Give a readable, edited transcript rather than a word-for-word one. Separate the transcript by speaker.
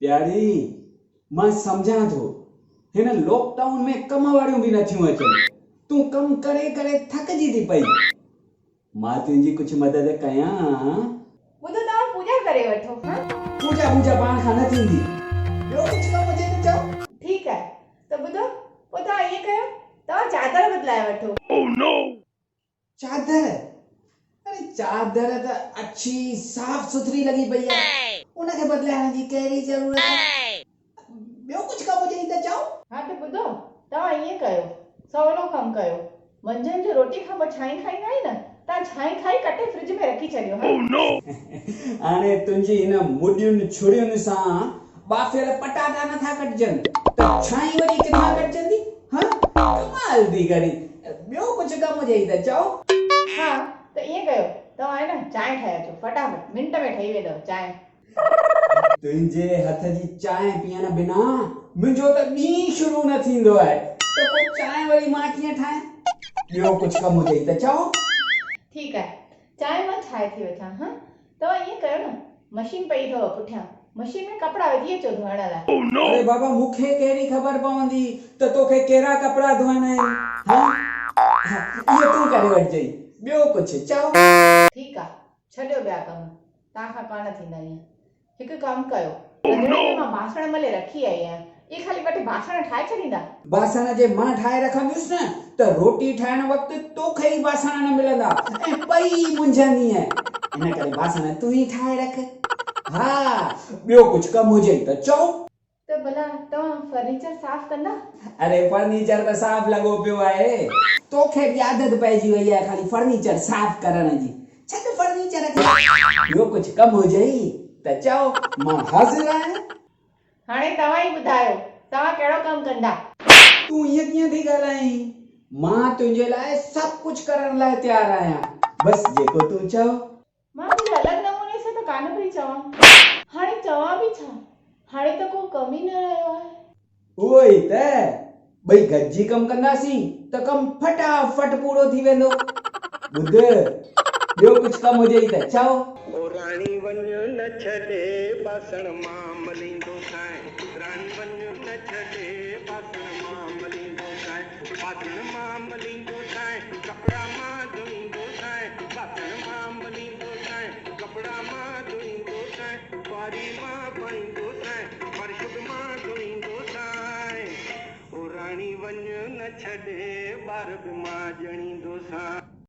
Speaker 1: پياري، مان سمجهان ٿو، هن لاڪ ڊائون ۾ ڪم واريون به نٿيون اچن، تون ڪم ڪري ڪري ٿڪجي ٿي پئين. مان تنهنجي ڪجهه مدد ڪيان؟
Speaker 2: ٻڌو توهان پوڄا ڪري وٺو ها.
Speaker 1: پوڄا ٻوڄا پاڻ کان نه ٿيندي، ٻيو ڪجهه ڪم هجي ته چئو.
Speaker 2: ٺيڪ آهي ته ٻڌو پوء توهان ائين ڪيو توهان چادر بدلائي وٺو.
Speaker 1: چادر؟ اري چادر ته اڇي صاف سٿري لڳي پئي آهي، ان کي بدلائڻ جي ڪهڙي ضرورت آهي؟ ٻيو ڪجهه ڪم هجئي ته چئو.
Speaker 2: ها ته ٻڌو، توهان ائين ڪيو، سولو ڪم ڪيو، منجهند جو روٽي کان پوء ڇانهين کائيندا آهيون نه، توهان ڇانهين کائي ڪٽي فرج ۾ رکي ڇڏيو ها.
Speaker 1: هاڻي تنهنجي هن مڏين ڇڙين سان ٻاڦيل پٽاٽا نٿا ڪٽجن ته ڇانهين وري ڪٿان ڪٽجندي؟ ها ڪمال ٿي ڪرين، ٻيو ڪجهه ڪم هجئي ته چئو.
Speaker 2: ها ته ائين ڪيو، توهان آهي نه چانهه ٺاهي اچو، فٽافٽ منٽ ۾ ٺهي ويندو چانهه.
Speaker 1: تنهنجي هٿ جي چانهه پيئڻ بنا منهنجو ته ڏينهن ئي شروع نه ٿيندو آهي ته پوء چانهه وري مان ڪيئن ٺاهيان؟ ٻيو ڪجهه ڪم هجئي ته چئو.
Speaker 2: ٺيڪ آهي، چانهه مان ٺاهي ٿي وٺان. ها توهان ائين ڪيو نه، مشين پئي اٿو پٺيان، مشين ۾ ڪپڙا وجهي اچو ڌوئڻ لاء.
Speaker 1: اڙي بابا مون کي ڪهڙي خبر پوندي ته توکي ڪهڙا ڪپڙا ڌوئڻا آهن؟ ها اهو تون ڪري وٺجئين، ٻيو ڪجهه چئو.
Speaker 2: ٺيڪ آهي، ڇڏيو ٻيا ڪم، توهان کان ڪانه ٿيندا ائين. هڪ ڪم ڪيو، رنڌڻي ۾ مان باسڻ ملي رکي آئي آهيان، اهي خالي ٻه ٽي باسڻ ٺاهي ڇڏيندا؟
Speaker 1: باسڻ جي مان ٺاهي رکنديس نه ته روٽي ٺاهڻ وقت توکي ئي باسڻ نه ملندا ۽ پئي منجهندينء. ان ڪري باسڻ تون ئي ٺاهي رک. ها، ٻيو ڪجهه ڪم هجئي ته چئو.
Speaker 2: ته ڀلا توهان فرنيچر صاف ڪندا؟
Speaker 1: اري فرنيچر ته صاف لڳو پيو آهي. توکي به عادت پئجي وئي آهي خالي فرنيچر صاف ڪرڻ جي. ڇڏ فرنيچر کي. ٻيو ڪجهه ڪم هجئي ته چئو، مان حاضر آهيان.
Speaker 2: هاڻي توهان ئي ٻڌايو، توهان ڪهڙو ڪم ڪندا؟
Speaker 1: تون ائين ڪيئن ٿي ڳالهائين؟ مان تنهنجي لاء سڀ ڪجهه ڪرڻ لاء تيار آهيان. بس جيڪو تون چئو.
Speaker 2: مان ڪجهه الڳ نموني سان ته ڪانه پئي چوان. هاڻي چوان به ڇا؟ هاڻي ته ڪو ڪم ئي نه رهيو آهي.
Speaker 1: اهو ئي ته، ٻئي گڏجي ڪم ڪنداسين ته ڪم فٽافٽ پورو ٿي ويندو. ٻڌ، ٻيو ڪجهه ڪم هجئي ته چئو.
Speaker 3: او راڻي وڃ نه ڇڏي باسڻ مان مليندوسانء راڻي وڃ نه ڇڏي باسڻ مان مليندوسانء باسڻ مان مليندوسانء ڪپڙا مان ڌوئيندوسانء باسڻ مان مليندوسانء ڪپڙا مان ڌوئيندوسانء ٻاري مان پائيندوسانء فرش به مان ڌوئيندوسانء او راڻي وڃ نه ڇڏي ٻار به مان ڄڻيندوسانء.